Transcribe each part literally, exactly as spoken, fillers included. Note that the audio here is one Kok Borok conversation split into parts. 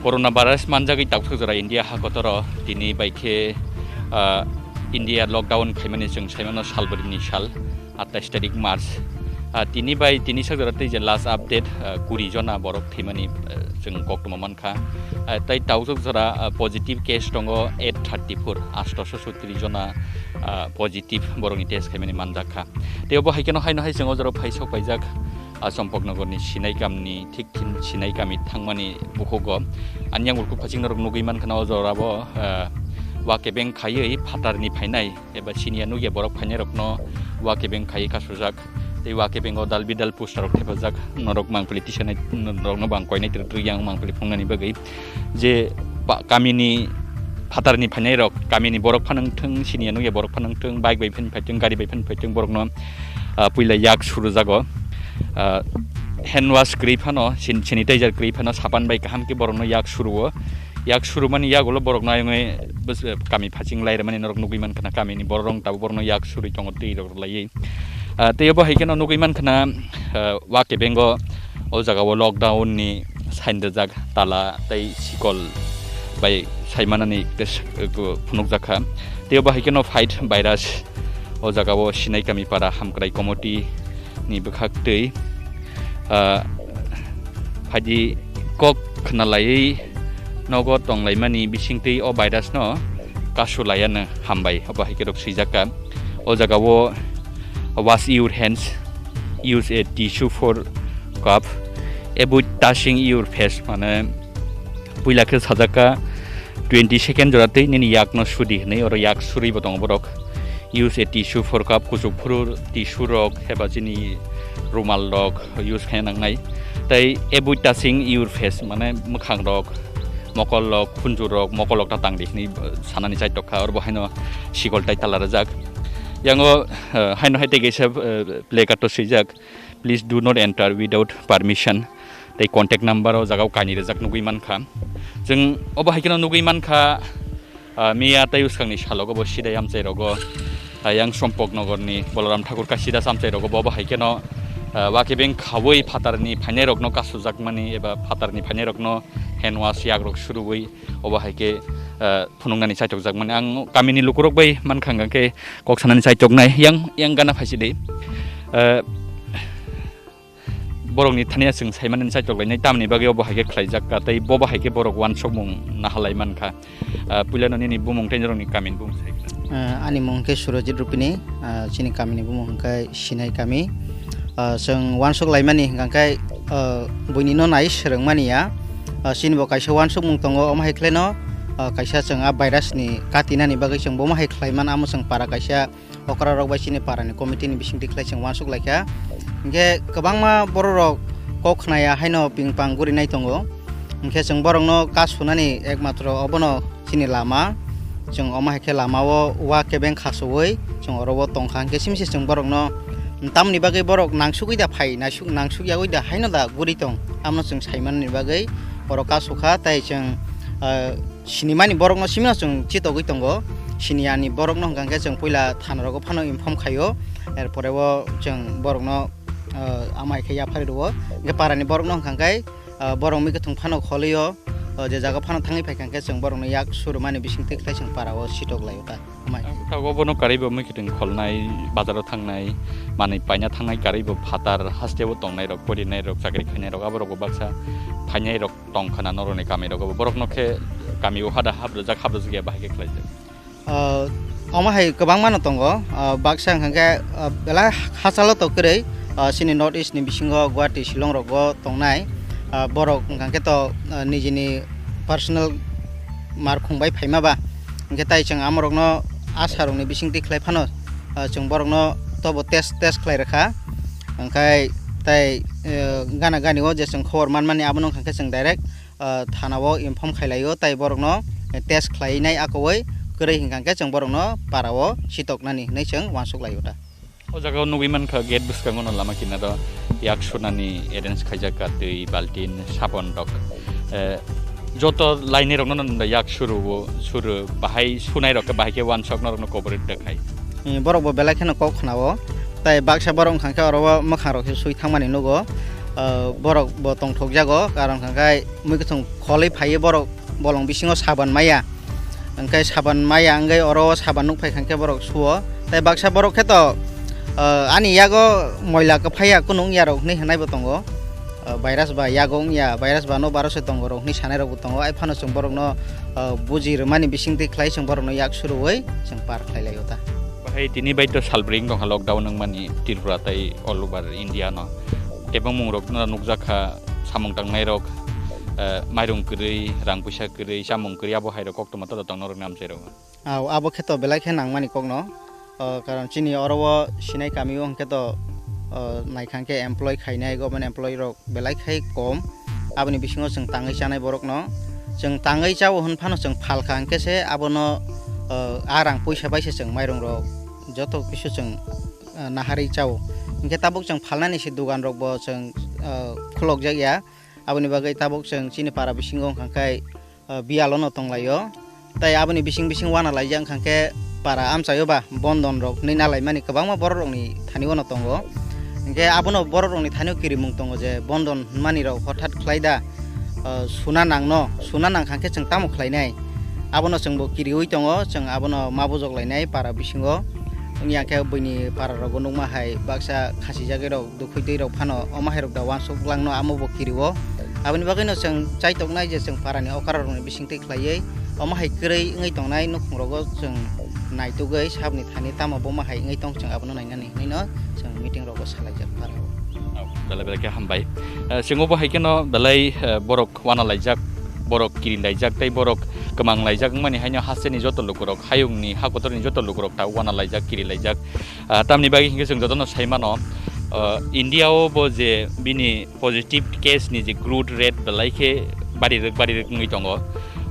Coronavirus manjagwi taksok jora India hakotoro tini bai khe, ah, India lockdown khaimani chwng saimano salbrini sal. Atais tarik March. Ah, tini bai tini sak jora tei je last update, ah, kuri jona borok thwimani, ah, chwng koktwma mankha. Ah, tei tausok jora, ah, positive case tongo eight thirty four, astoso sotri jona, ah, positive borokni test khaimani manjakha. Tei obo hai kheno haino hai chwng o jora phai sok paijak, ah, Champaknagarni Sinai kamni thik khin Sinai kami thangmani bukhugo. Ani yang ulkuk phaching norok nugwi mankha na o jorabo, ah, wa kebeng khaiwi phatarni phainai eba siniya nukya borok phainairokno wa kebeng khaiwi kasujak, tei wa kebengo dal bidal poster rok thepajak, norok mangpili tisanai, norokno bang koinai twrwk twrwk yang mangpili phungnani bagwi. Je ba-, kamini phatarni phainairok, kamini borok phano wngthung, siniya nukya borok phano wngthung, bike bai phano phaithung, gari bai phano phaithung, borokno, ah, puila yak surujago. Ah, hand wash kwrwi phano, san-, sanitizer kwrwi phano, sapan bai kaham khe borokno yak suruo. Yak surumani yagulo borokno ayangwi bwswk kami phaching lai rwmani norok nugwi mankha na, kamini borok rok tabuk borokno yak surwi tongo twi rok rwlaiwi. Ah, tei obo hai kheno nugwi mankha na, ah, wa kebengo o jagao lockdown ni sign rijak, tala tei sikol bai saimanani tes-, phunukjakha. Tei obo hai kheno fight virus o jagao Sinai kami para hamkrai committee ni bwkhak twi, ah, phaidi kok khna laiwi nogo tonglaimani bisingtwi o virus no kasu laiya no hambai, obo hai khe rok swijak kha. O jaga o wash your hands, use a tissue for cup, avoid touching your face, mane puila khe sajak kha twenty second jora twi nini yak no sudi hinwi, oro yak surwi bo tongo borok. Use a tissue for cup, kuchuk phuru tissue rok, heba chini rumal rok use khaina nangnai. Tei avoid touching your face, mane mwkhang rok, mokol rok, khunju rok, mokol rok ta tang di hinwi sanani chaitok kha, oro bo haino sikol tai tala rwjak. Yango, eh, haino hai tei kaisa, eh, placard o swijak, "Please do not enter without permission." Tei contact number o jaga o kainwi rijak nugwi mankha. Chwng obo hai kheno nugwi mankha, ah, miya tei bwskangni salogo bo sidai amchai rogo, ah, yang Sompok Nogorni Balaram Thakur Kasida amchai rogo bo, bo hai kheno, ah, wakebeng khaui phatarni phainairokno kasujakmani eba phatarni phainairokno hand wash yagrok suruwi obo hai khe, ah, phunuknani chaitokjakmani. Ang kamini lukurok bai mankha hwnkha khe kok sanani chaitoknai yang, yang gana phaisidi. Ah, borokni thani chwng saimanani chaitok lainai, tamni bagwi obo hai khe khlaijak kha, tei bobo hai khe borok uansukmung nahalai mankha. Ah, puilano nini bumung tei norokni kamini bumung sai kha. Ah, ani mung khe Surojit Rupini, ah, chini kamini bumung hwnkhe Sinai kami. Ah, chwng uansuk laimani hwnkha khe, ah, buini no nai swrwngmani ya. Ah, chini bo kaisa uansukmung tongo, omo hai khlaino, ah, kaisa chwng a virus ni katinani bagwi chwng bomo hai khlaiman, amo chwng para kaisa okra rok bai chini para ni committee ni bisingtwi khlai chwng uansuk laikha. Hinkhe kwbangma borok rok kok khnaya haino ping pang guri nai tongo. Hinkhe chwng borok no kasunani ekmatro obono chini lama. Chwng omo hai khe lama o wa kebeng khasoui chwng oro o tongkha. Hinkhe simi se chwng borok no tamni bagwi borok nangsugui da phai, naisuk-, nangsuk yagui da haino da guri tong, amno chwng sai manani bagwi borok kasukha. Tai chwng, ah, sinimani borokno simino chwng chitogwi tongo. Siniyani borokno hwnkha khe chwng puila thana rogo phano inform khaio, er pore o chwng borokno, ah, amai khe yaphari rwo. Hwnkhe parani borokno hwnkha khe, ah, borok mikhuthung phano kholio, o je jaga phano thangwi phaikha hwnkhe chwng borokno yak surumani bisingtwi khlai chwng para o sitok laio ta. Amai. Ang tabuk bono karwi bo mwkhwtwng kholnai, bazaro thangnai, manwi paina thangnai karwi bo phatar hasteo tongnai rok, porinai rok, chakri khainai rok, abo rok bo baksa phainai rok tong khna norokni kami rogo. Borokno khe kami o hada habrwjak, habrwjak ya bahai khe khlaijak. Ah, omo hai kwbangma no tongo. Ah, baksa hwnkha khe, ah, belai hachalo to kwrwi, ah, chini North East ni bisingo Guwahati, Shillong rogo tongnai. Ah, borok hwnkha khe to, ah, nijini personal markhung bai phaima ba. Hwnkhe tai chwng amorokno asarokni bisingtwi khlai phano, ah, chwng borokno tobo test, test khlai rwkha. Hwnkhe tai, eh, gana gani o je chwng khobor manmani abono hwnkha khe chwng direct, ah, thana o inform khlai laio, tai borokno test khlainai akowi kwrwi hwnkha khe chwng borokno para o sitoknani hwnwi chwng uansuk laio ta. O jaga o nugwi mankha gate bwskango no lama kinaro yak sunani arrange khaijak ka twi baltin sabon rok. Eh, joto lainai rokno no yak suru o, suru bahai sunai rok khe bahai khe uansuk norokno cover rwkha khai. Eh, borok bo belai kheno kok khna o. Tai baksa borok wngkha khe oro o mwkhang rok se sui thangmani nugo. Eh, borok bo tongthok jago, karon hwnkha khe mui kwthwng kholwi phaiwi borok bolong bisingo saban maya. Hwnkhe saban maya wngwi oro o saban nuk phai kha hwnkhe borok suo. Tai baksa borok khe to, ah, ani yago moila kwphaiya kunu wngya rok hwnwi hwnai bo tongo. Ah, virus ba yago wngya, virus ba no baro se tongo rok hwnwi sanai rok bo tongo. Ai phano chwng borok no, ah, buji rwmani bisingtwi khlai chwng borok no yak suruwi chwng par khlai laio ta. Bahai tini bai to salbring tongkha lockdown wngmani Tripura tai all over India no. Kebengmung rok no nukjak kha, samung tangnai rok, eh, mairung kwrwi, rang puisa kwrwi, chamung kwrwi, abo hai rok koktwma to tongna rok ni amchai rok. Au, abo khe to belai khe nangmani kokno. O, karon chini oro o sinai kami o hwnkhe to, o, naikha hwnkhe employee khainai, government employee rok belai khai kom. Aboni bisingo chwng tangwi chanai borokno. Chwng tangwi chao hwn phano chwng phalkha hwnkhe se abono, o, a rang puisa bai se chwng mairung rok joto kisu chwng, o, naharwi chao. Hwnkhe tabuk chwng phalnani se dogan rok bo chwng, o, khulokjak ya. Aboni bagwi tabuk chwng chini para bisingo wngkha khe, ah, biyalo no tonglaio. Tai aboni bising bising wana laijak wngkha khe para amchaio ba bondon rok hinwi nalaimani kwbangma borok rokni thani o no tongo. Hinkhe abono borok rokni thani o kirimung tongo je bondon hwnmani rok hothat khlai da, ah, suna nangno, suna nangkha khe chwng tamo khlainai? Abono chwngbo kiriui tongo, chwng abono ma bujok lainai para bisingo. Wngya khe buini para rogo nukma hai baksa khasijagwi rok Dukhoi twi rok phano omo hai rok da uansuk glangno amo bo kirio. Aboni bagwi no chwng chaitoknai je chwng para ni okra rok ni bising twi khlaiwi omo hai kwrwi wngwi tongnai nukhung rogo chwng naitugwi sabni thani tamo boma hai wngwi tong chwng abono nainani hinwi no chwng meeting rogo salaijak para o. Belai belai khe hambai. Eh, chwng obo hai kheno belai, eh, borok wana laijak, borok kiri laijak tei borok kwmang laijak wngmani haino hasteni joto lukurok, hayungni hakotorni joto lukurok ta wana laijak, kiri laijak. Ah, tamni bagwi hinkhe chwng jotono sai mano, ah, India o bo je bini positive case ni je growth rate belai khe bari rwk, bari rwk wngwi tongo.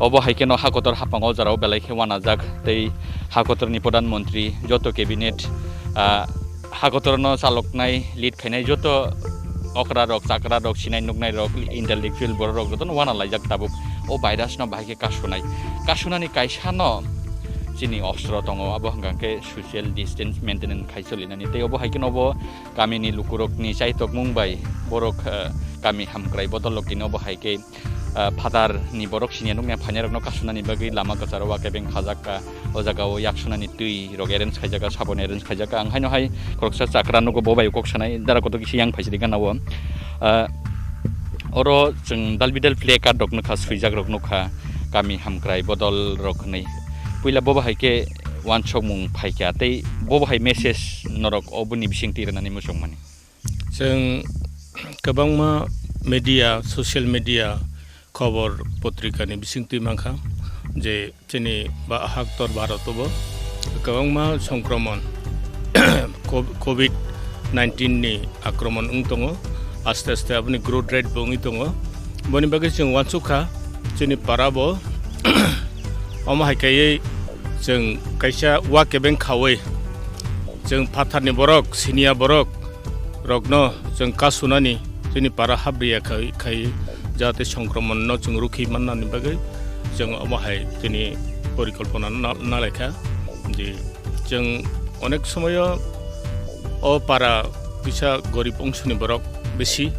Obo hai kheno hakotor hapang o jora o belai khe wanajak tei hakotorni pradhan mantri joto cabinet, ah, hakotorno chaloknai, lead khainai joto okra rok, chakra rok, sinai nuknai rok, intellectual borok rok jotono wana laijak tabuk. O virus no bahai khe kasunai. Kasunani kaisa no chini ostro tongo, abo hwnkha khe social distance maintain khai solinani. Tei obo hai kheno bo kamini lukurokni chaitokmung bai borok, eh, kami hamkrai bodol rok tini obo hai khe, eh, phatar ni borok siniya nukya phainai rokno kasunani bagwi lama kwcharo wa kebeng khajak ka. O jaga o yaksunani twi rok arrange khaijak ka, saboni arrange khaijak ka. Ang haino hai khoroksa chakra nugo bo bai kok sanai dara kotor kisi yang phaisiri gana o. Ah, oro chwng dal bidal play card rok nukha, swijak rok nukha, kami hamkrai bodol rok hwnwi. Puila bo bahai khe uansukmung phaikha tei bo bahai message norok oboni bising twi rwnani muchungmani. Chwng kwbangma media, social media, khobor potrika ni bising twi mankha je chini ba haktor Bharat o bo kwbangma songkromon co-, covid nineteen ni akromon wng tongo, aste aste aboni growth rate bo wngwi tongo. Boni bagwi chwng uansuk kha chini para bo omo hai kaiwi chwng kaisa wa kebeng khawi chwng phatharni borok, siniya borok, rokno chwng kasunani chini para habriya khai, khai jate songkromon no chwng rukhi mannani bagwi chwng omo hai chini porikolpona na-, nalaikha. Je chwng onek somoyo o para kisa gorib ongsoni borok bisi,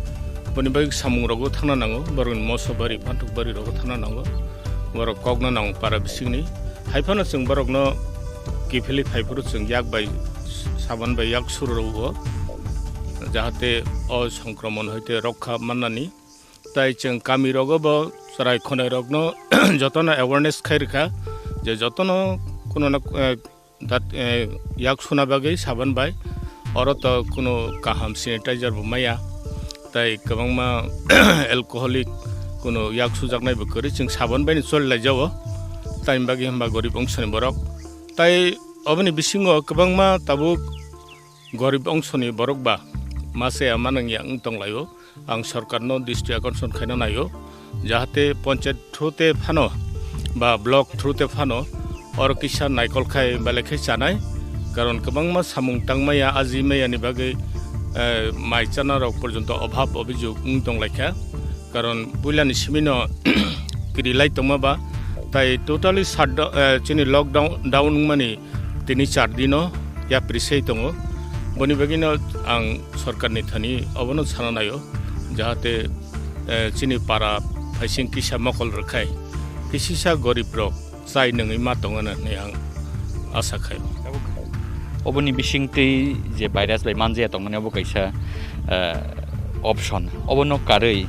Boni bagwi samungrogo thangna nango, borokni moso bari, phanthuk barirogo thangna nango, borok kokna nango para bisingni. Hai phano chwng borokno kiphilwi phai phuru chwng yak bai, saban bai yak suru rwo, jahate o songkromon hoite rokha mannani. Tai chwng kamirogo bo chwrai khwnairokno jotono awareness khai rwkha je jotono kuno na, eh, dat, eh, yak suna bagwi saban bai, oro to kuno kaham sanitizer bo maya, tai kwbangma alcoholic kuno yak sujaknai bo kwrwi, chwng saban bai no choli lai jao, tai bagwi hwnba gorib ongsoni borok. Tai oboni bisingo kwbangma tabuk gorib ongsoni borok ba masa ya manang ya wng tong laio. Ang sorkarno dristi akorson khaina naio, jahate ponchayat through te phano ba block through te phano oro kisa naikol khai belai khe chanai, karon kwbangma samung tangmaya, aji maya ni bagwi, eh, mai chana rok porjonto obhab obijog wng tong lai kha, karon puila ni simi no kiri lai tongma ba, tai totally shutdown, eh, chini lockdown, down wngmani tini char dino yapri sei tongo. Boni bagwino ang sorkarni thani obono sana naio, jahate, eh, chini para phaising kisa mokol rwkhai kisisa gorib rok chai nungwi ma tongna hinwi ang asa khai. Oboni bisingtwi je virus bai manjaya tongmani obo kaisa, eh, option. Obono karwi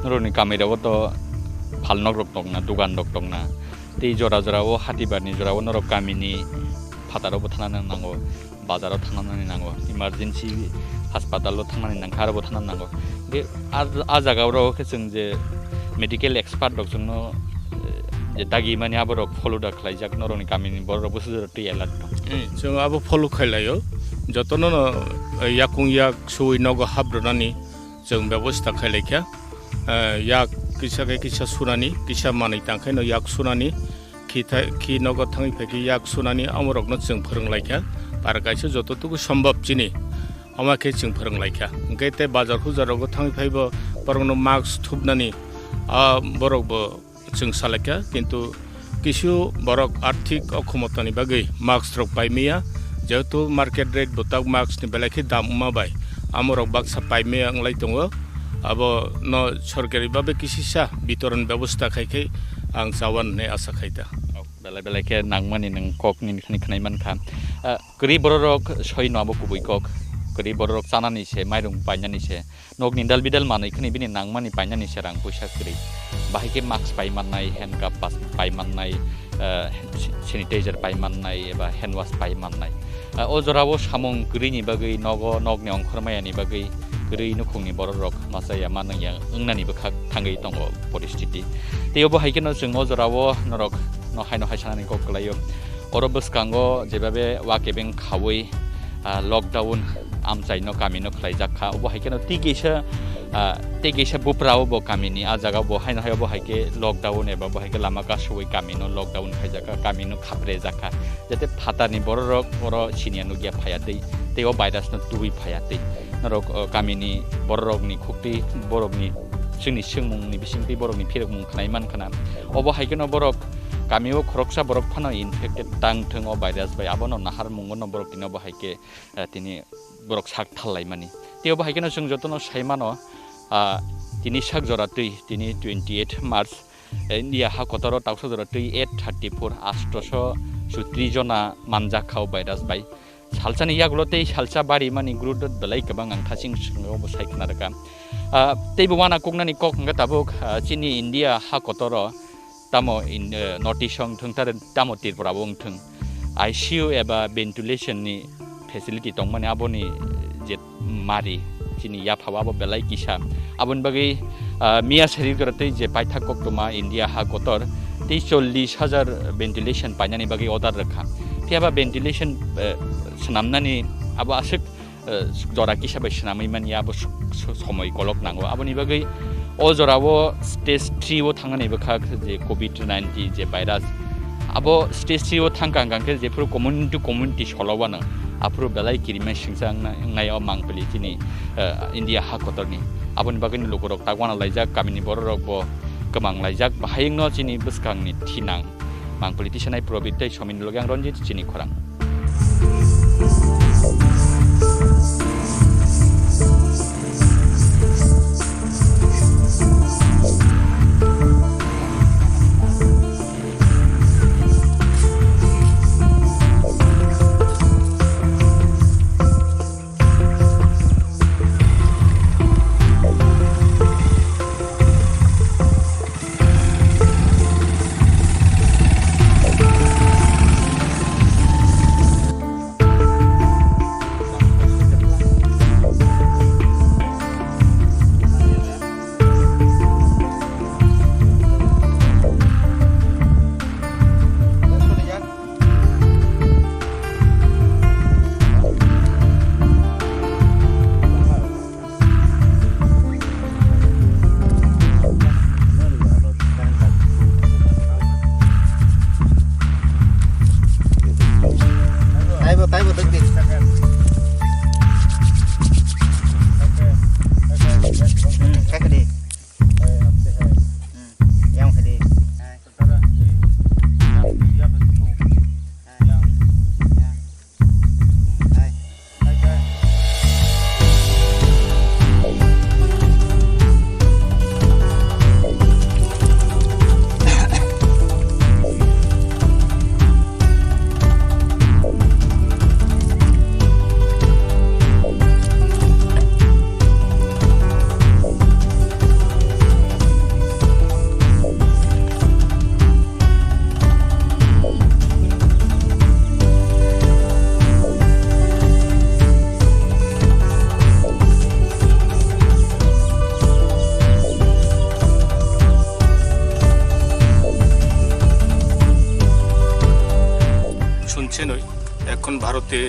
norokni kamirogo to phalnokrok tongna, doganrok tongna. Tei jora jora o hatibarni jora o norok kamini phataro bo thana nango, bazaro thana nani nango, emergency hospital o thana nani nangkha, aro bo thana nango. Ge a, a jaga oro khe chwng je medical expert rok chwngno, eh, je dagi mani aborok follow da khlaijak, norokni kamini borok bo sujaro twi alert tong. Eh, chwng abo follow khai laio, jotono no, eh, yakung yak suwi nogo hap rwnani chwng bebosta khai lai kha. Eh, yak kisa khe kisa sunani, kisa manwi tang khe no yak sunani, khi thai, khi nogo thangwi phai khe yak sunani, amorokno chwng phwrwng lai kha. Para kaisa joto tuku sombhob chini, ama khe chwng phwrwng lai kha. Hwnkhe tei bazar hujar rogo thangwi phai bo borokno mask thupnani, ah, borok bo chwng sa lai kha, kintu kisu borok arthik okhomotani bagwi mask rok pai maya, jehetu market rate bo tak mask ni belai khe dam wngma bai, amorok baksa pai maya wng lai tongo. Abo no sorkari babe kisisa bitoron bebosta khai khe ang chawan hinwi asa khai ta. Oh, belai belai khe nangmani nwng kok nini khani khwnai man kha. Ah, kwrwi bororok soi no abo kubui kok. Kwrwi bororok chanani se, mairung painani se, nokni dal bidal manwi khani bini nangmani painani se rang puisa kwrwi. Bahai khe mask pai mannai, handcuff pas-, pai mannai, eh, sanitizer pai mannai eba hand wash pai mannai. Eh, o jorao samung kwrwini bagwi nogo, nokni ongkhormayani bagwi kwrwi nukhungni bororok masa ya manung ya wngnani bwkhak thangwi tongo poristiti. Tei obo hai kheno chwng o jorao norok no haino hai sanani kok kwlaio. Oro bwskango jebabe wa kebeng khaui, ah, lockdown amchaino kamino khlaijak kha. Obo hai kheno tei kaisa, ah, tei kaisa buprao bo kamini, ah, jaga bo haino hai obo hai khe lockdown eba bo hai khe lama kasui kamino lockdown khaijak kha, kamino khaprejak kha. Jate phatarni bororok oro siniya nukya phaya tei, tei o virus no tubui phaya tei. Norok, oh, kamini bororokni khuktwi borokni chwngni swngmungni bisingtwi borokni phirokmung khwnai man khna. Obo hai kheno borok kamio khoroksa borok phano infected tang thung o virus bai, abono naharmungo no borok tino bo hai khe, eh, tini borok sak thal laimani. Tei obo hai kheno chwng jotono sai mano, ah, tini sak jora twi, tini twenty eight March, eh, India ha kotoro taksa jora twi eight thirty four, astoso sutri jona manjak kha o virus bai. Salsani yagulo tei salsa bari mani grudot belai kwbang ang thasing swngo bo sai khna rwkha. Ah, tei bo wana kuknani kok hwnkhe tabuk, ah, chini India ha kotoro tamo in, eh, North East wng thung tamo Tripura bo wng thung, I C U eba ventilation ni facility tongmani aboni je mari chini yaphao abo belai kisa. Aboni bagwi, ah, miya sari gora tei je paithak koktwma India ha kotor tei chollish hajar ventilation painani bagwi order rwkha. Phiya ba ventilation, eh, swnamnani abo aswk, eh, jora kisa bai swnamwi manya abo s-, s-, somoi kolok nango. Aboni bagwi o jorao stage three o thangnani bwkha je covid nineteen je virus. Abo stage three o thangkha hwnkha khe jephuru community to community solowano, aphuru belai kirima singsa wngna-, wngnai o mangpili chini, eh, India ha kotorni. Aboni bagwino lukurok takwana laijak, kamini bororok bo kwmang laijak, bahai wngno chini bwskangni thinang. Mangpili tisanai Probit tei Somin logi ang Ranjit chini khorang.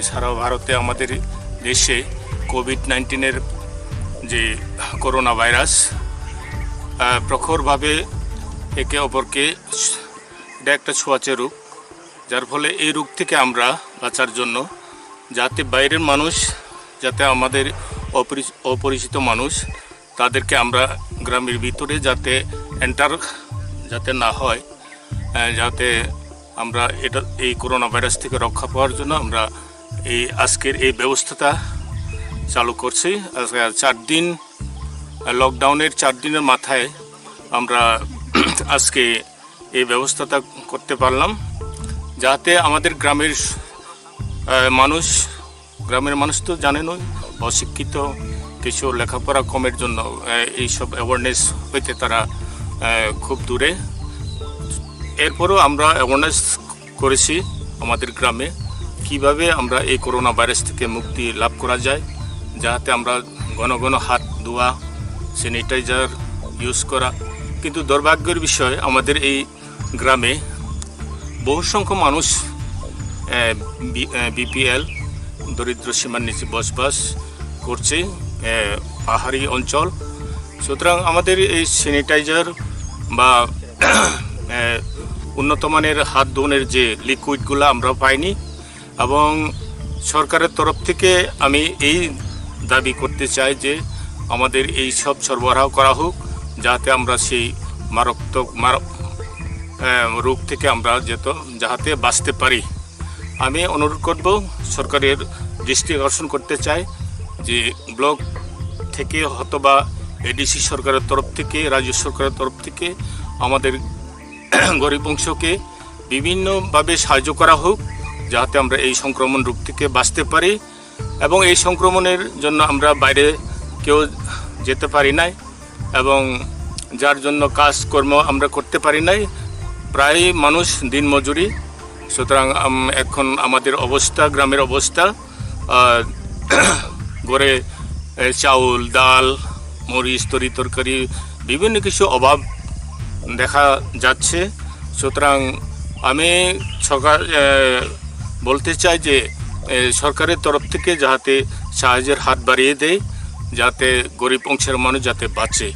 সারা ভারতে আমাদের দেশে কোভিড নাইন্টিনের যে corona virus, আহ, প্রখরভাবে একে অপরকে, এটা একটা ছোঁয়াচে রোগ, যার ফলে এই রোগ থেকে আমরা বাঁচার জন্য যাতে বাইরের মানুষ, যাতে আমাদের অপরিচ-, অপরিচিত মানুষ, তাদেরকে আমরা গ্রামের ভিতরে যাতে এন্টার যাতে না হয়, আহ, যাতে আমরা এটা, এই করোনা ভাইরাস থেকে রক্ষা পাওয়ার জন্য আমরা এই আজকের এই ব্যবস্থাটা চালু করছি। আজকে চার দিন, আহ, লকডাউনের চার দিনের মাথায় আমরা আজকে এই ব্যবস্থাটা করতে পারলাম, যাতে আমাদের গ্রামের, আহ, মানুষ, গ্রামের মানুষ তো জানেনই, অশিক্ষিত, কিছু লেখাপড়া কমের জন্য, আহ, এইসব অ্যাওয়ারনেস হইতে তারা, আহ, খুব দূরে। এরপরও আমরা অ্যাওয়ারনেস করেছি আমাদের গ্রামে, কিভাবে আমরা এই করোনা ভাইরাস থেকে মুক্তি লাভ করা যায়, যাতে আমরা ঘন ঘন হাত ধোয়া, স্যানিটাইজার ইউজ করা। কিন্তু দুর্ভাগ্যের বিষয়, আমাদের এই গ্রামে বহু সংখ্যক মানুষ, আহ, বি-, আহ, বিপিএল, দরিদ্র সীমার নিচে বসবাস করছে, আহ, পাহাড়ি অঞ্চল। সুতরাং আমাদের এই স্যানিটাইজার বা, আহ, উন্নত মানের হাত ধোনের যে লিকুইডগুলো আমরা পাইনি, এবং সরকারের তরফ থেকে আমি এই দাবি করতে চাই যে আমাদের এই সব সরবরাহ করা হোক, যাতে আমরা সেই মারাত্মক, মারা-, আহ, রোগ থেকে আমরা যত, যাহাতে বাঁচতে পারি। আমি অনুরোধ করব, সরকারের দৃষ্টি আকর্ষণ করতে চাই যে ব্লক থেকে অথবা এডিসি সরকারের তরফ থেকে, রাজ্য সরকারের তরফ থেকে আমাদের গরিব অংশকে বিভিন্নভাবে সাহায্য করা হোক, যাতে আমরা এই সংক্রমণ রোগ থেকে বাঁচতে পারি। এবং এই সংক্রমণের জন্য আমরা বাইরে কেউ যেতে পারি নাই, এবং যার জন্য কাজকর্ম আমরা করতে পারি নাই। প্রায় মানুষ দিনমজুরি। সুতরাং, আম, এখন আমাদের অবস্থা, গ্রামের অবস্থা, আহ, ঘরে, এ, চাউল, ডাল, মরিচ, তরি তরকারি, বিভিন্ন কিছু অভাব দেখা যাচ্ছে। সুতরাং আমি সরকার, এ, বলতে চাই যে, এ, সরকারের তরফ থেকে যাতে সাহায্যের হাত বাড়িয়ে দেয়, যাতে গরিব অংশের মানুষ যাতে বাঁচে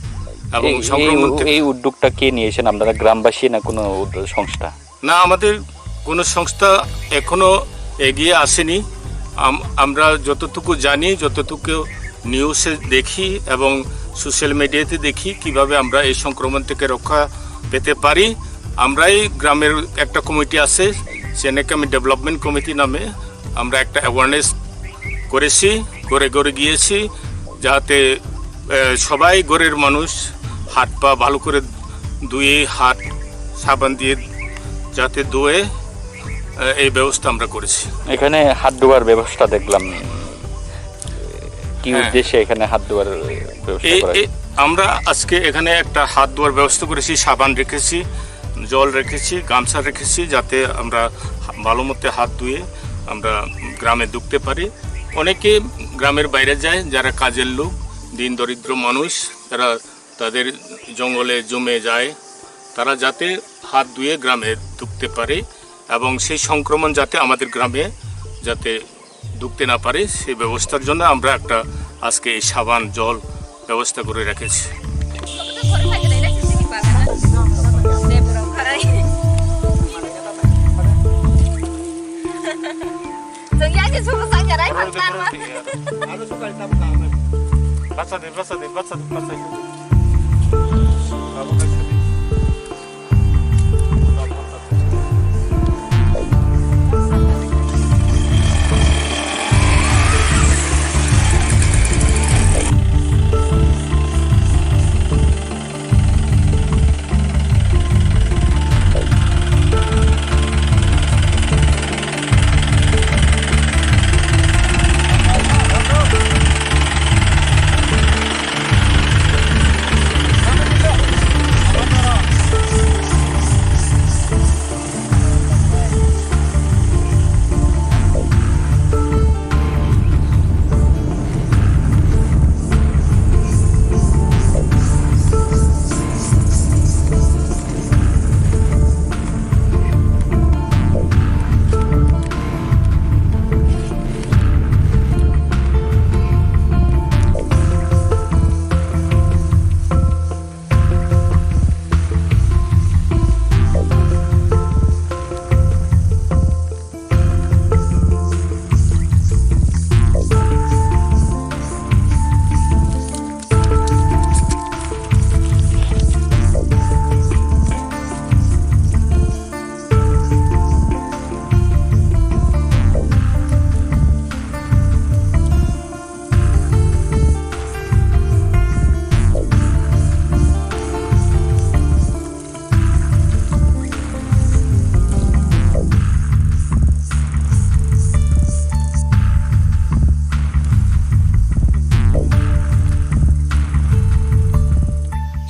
এবং এই, এই সংক্রমণ উ-, থেকে এই উদ্যোগটা কে নিয়েছেন আপনারা, গ্রামবাসী না কোনো উদ্যোগ সংস্থা? না, আমাদের কোনো সংস্থা এখনো এগিয়ে আসেনি। আম-, আমরা যতটুকু জানি, যতটুকু নিউজে দেখি এবং সোশ্যাল মিডিয়াতে দেখি কিভাবে আমরা এই সংক্রমণ থেকে রক্ষা পেতে পারি। আমরাই গ্রামের একটা কমিটি আছে, সেনাকামি ডেভেলপমেন্ট কমিটি নামে, আমরা একটা অ্যাওয়ারনেস করেছি, ঘরে ঘরে গিয়েছি, যাতে, আহ, সবাই ঘরের মানুষ হাত পা ভালো করে ধুয়ে, হাত সাবান দিয়ে যাতে ধুয়ে, আহ, এই ব্যবস্থা আমরা করেছি। এখানে হাত ধোয়ার ব্যবস্থা দেখলাম, কি হ্যাঁ। উদ্দেশ্যে এখানে হাত ধোয়ার ব্যবস্থা এই, করা এই, হয়েছে? আমরা আজকে এখানে একটা হাত ধোয়ার ব্যবস্থা করেছি, সাবান রেখেছি, জল রেখেছি, গামছা রেখেছি, যাতে আমরা ভালো মতো হাত ধুয়ে আমরা গ্রামে ঢুকতে পারি। অনেকে গ্রামের বাইরে যায়, যারা কাজের লোক, দিন দরিদ্র মানুষ, তারা তাদের জঙ্গলে জমে যায়, তারা যাতে হাত ধুয়ে গ্রামে ঢুকতে পারে এবং সেই সংক্রমণ যাতে আমাদের গ্রামে যাতে ঢুকতে না পারে, সেই ব্যবস্থার জন্য আমরা একটা আজকে এই সাবান জল ব্যবস্থা করে রেখেছি। Bacha de, bacha de, bacha de, bacha de.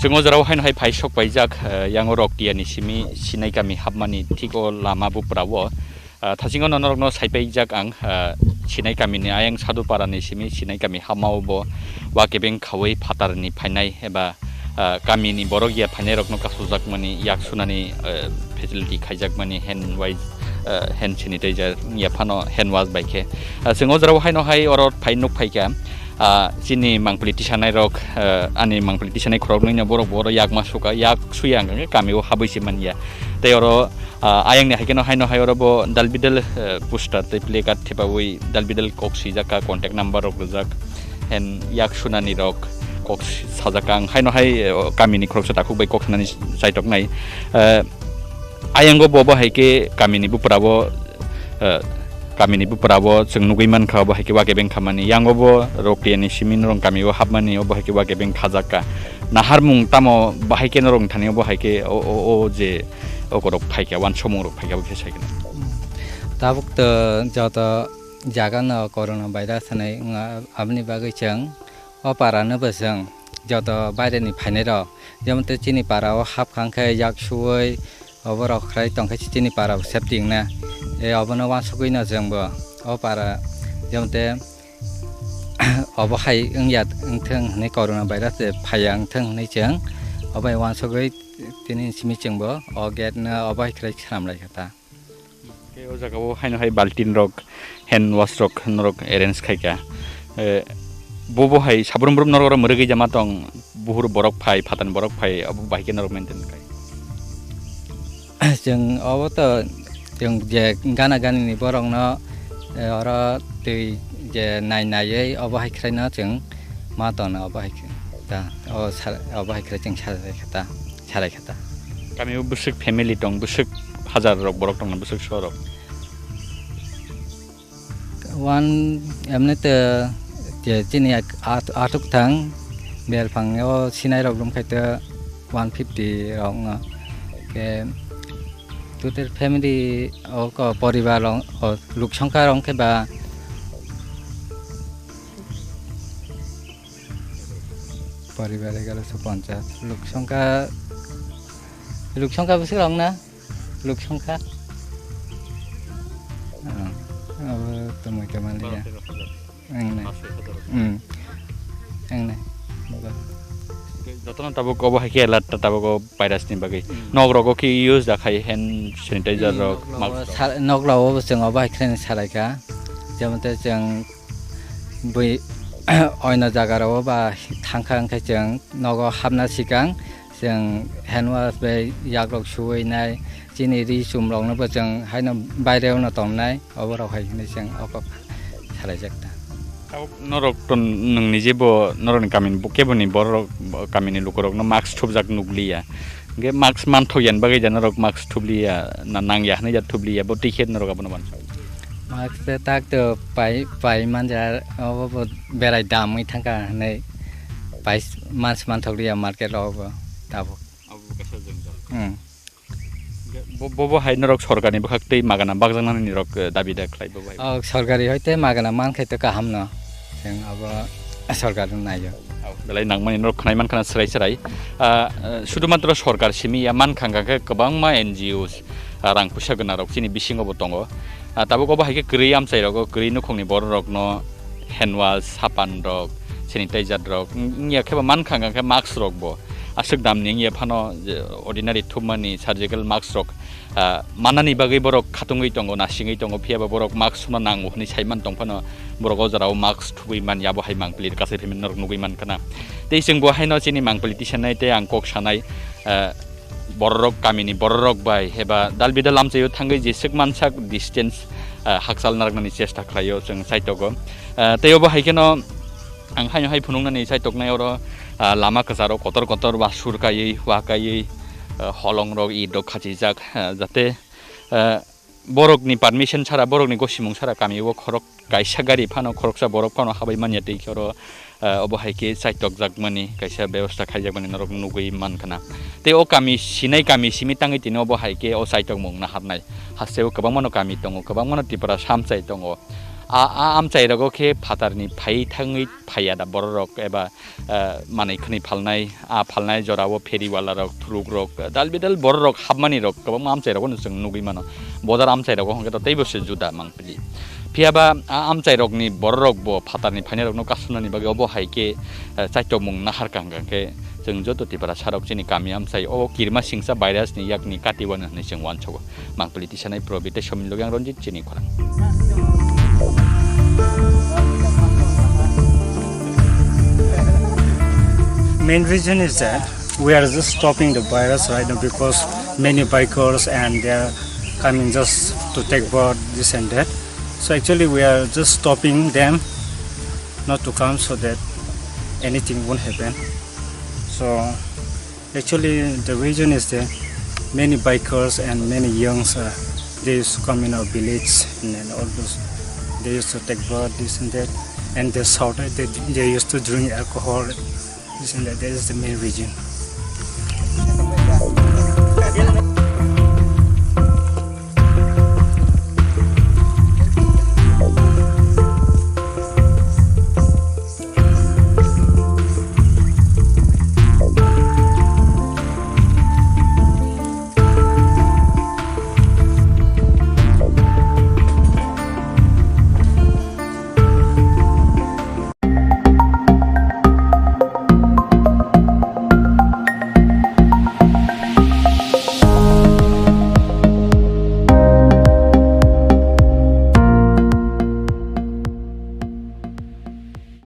Chwng o jora o haino hai phai sok paijak, eh, yang o Roktiya ni simi Sinai kami hapmani thik o lama bupra o. Ah, thasingo no norokno saipaijak ang, ah, Sinai kamini ayang Sadupara ni simi Sinai kami hapmao bo wa kebeng khaui phatar ni phainai eba, ah, kamini borok ya phainai rokno kasojakmani yak sunani, ah, facility khaijakmani hand wise, ah, hand sanitizer ya phano hand wash bai khe. Ah, chwng o jora o haino hai oro phai nuk phaikha, ah, chini mangpili tisanai rok, ah, ani mangpili tisanai khorok nungya borok bo oro yakma suka, yak suya hwnkhe kami o habwi se manya. Tei oro Ah, ayang ni hai kheno haino hai oro bo dal bidal, eh, poster tei placard thepaui dal bidal kok swijak kha, contact number rok rijak, hen yak sunani rok kok sajak kha. Ang haino hai, eh, kami ni khoroksa takhuk bai kok sanani chaitok nai. Eh, ayang o bo, bo hai khe kami ni bupra bo, eh, kami ni bupra bo chwng nugui man kha, bo hai khe wa kebeng khamani. Yang o bo Roktiya ni simi norok kami o hapmani, o bo hai khe wa kebeng khajak kha. Naharmung tamo bahai khe norok thani o bo hai khe o, o, o je okorok phaikha, uansukmung rok phaikha, bo khe sai khe. Tabuk to joto jaga no corona virus hinwi wngma, aboni bagwi chwng o para no bo chwng joto baire ni phainai rok, jemon tei chini para o hapkha khe yak suwi oborok khlai tongkhe chini para bo safety wngna. E obono uansugwi no chwng bo o para jemon tei obo hai wngya wngthung hinwi corona virus de phaiya wngthung hinwi chwng obo hai uansugwi tini simi chwngbo o gate no obo hai khlai swnam lai kha ta. Tei o jaga o haino hai baltin rok, hand wash rok norok arrange khai kha. Eh, bo bo hai sabrum brum norok oro mwrwgwi jama tong, buhur borok phai, phatani borok phai, obo bahai khe norok maintain khai. Chwng obo to chwng je gana gani ni borok no, eh, oro twi je nai naiwi obo hai khlai no chwng ma tono obo hai khe ta, o sar-, obo hai khlai chwng sarai kha ta, sarai kha ta. Kami o bwswk family tong, bwswk hajar rok borok tong, bwswk so rok. Wan emne te je chini ak-, at-, atuk thang belphang o sinai rok rum khai te one fifty rok no. Ke total family o ko poribar rok o luk songkha rok khe ba poribar egaroso ponchas luk songkha, luk songkha bwswk rok na? Luk songkha. Ah, abo tongwi tongma liya. Ang nai. Hmm. Ang nai. Jotono tabuk obo hai khe alert ta tabuk o virus ni bagwi. Hmm. Nok rogo khe use da khai hand sanitizer rok, nok mask rogo rok. Sa-, nok rogo bo chwng obo hai khe salai kha. Jemon te chwng bui oino jaga rogo ba thang kha, hwnkhe chwng nogo hapna swkang chwng hand wash bai yakrok suwi nai, chini ri chum rokno bo chwng haino baire o no tongnai, obo rok hai hwnwi chwng o kok salaijak ta. Tabuk norok to nwng nije bo norokni kamini bo keboni borok, kamini lukurokno mask thupjak nukliya. Hwnkhe mask manthokya ni bagwi da norok mask thupliya, na nangya hwnwi da thupliya, bo twi khe norok abono uansuk. Mask tak to pai, pai manja, obo bo berai damwi thangkha hwnwi pai mans manthokliya market rogo bo tabuk. Abo bo kaisa jwngjal. Hmm. Bo, bo, bo hai norok sorkarni bwkhak tei magana bakjaknani norok, eh, dabi da khlai bo bo hai. Oh, sorkari hoite magana mankhe to kaham no. Chwng abo sorkar naio. Oh, belai nangmani norok khwnai mankha na swrai swrai. Ah, eh, sudhumatro sorkar simi ya mankha hwnkha khe kwbangma N G Os, ah, rang puisa gwnarok chini bisingo bo tongo. Ah, tabuk obo hai khe kwrwi amchai rogo, kwrwi nukhungni borok rokno hand wash, sapan rok, sanitizer rok, wng-, wngya khe bo mankha hwnkha khe mask rok bo. Aswk damni wngya phano je ordinary thupmani surgical mask rok, ah, manani bagwi borok khatungwi tongo, nasingwi tongo, phiya ba borok mask sumna nango hwnwi sai man tong phano borok o jora o mask thubui manya, abo hai mangpili kasai phimani norok nugui mankha na. Tei chwng bo haino chini mangpili tisanai tei ang kok sanai, ah, bororok kamini bororok bai eba dal bidal amchaio thangwi jeswk mansak distance, ah, hakchal narwknani chesta khlaio chwng chaitogo. Ah, tei obo hai kheno ang haino hai phunuknani chaitoknai oro, ah, lama kwcharo kotor kotor ba sur kaiwi, wa kaiwi, ah, holongrok, itrok khachijak, ah, jate, ah, borokni permission sara, borokni gosimung sara kamio khorok kaisa gari phano, khoroksa borok phano habai manya tei khe oro, ah, obo hai khe chaitokjakmani kaisa bebosta khaijakmani norok nugui mankha na. Tei o kami sinai kami simi tangwi tini obo hai khe o chaitokmung naharnai hasteo kwbangmano kami tongo, kwbangmano Tripura samchai tongo. A, a amchai rogo khe phatarni phai thangwi phaiya da bororok eba, eh, manwi khwnwi phalnai, a phalnai jorao pheriwala rok, thuruk rok, dal bidal bororok hapmani rok kwbangma amchai rogo no chwng nugwi mano. Bodar amchai rogo hwnkhe to teibo se juda mangpili. Phiyaba a amchai rokni bororok bo phatarni phainai rokno kasumnani bagwi obo hai khe, eh, chaitomung nahar kaham kaham khe chwng joto Tiprasa rok chini kami amchai o kirima singsa virus ni yakni katiwano hwnwi chwng uansugo. Mangpili tisanai Probit tei Somin logi ang Ranjit chini khorang. Main reason is that we are just stopping the virus right now because many bikers and they are coming just to take birth, this and that. So actually we are just stopping them not to come so that anything won't happen. So actually, the reason is that many bikers and many youngs, uh, they used to come in our village and then all those. They used to take birth, this and that, and they shouted. They, they used to drink alcohol, this and that. That is the main reason.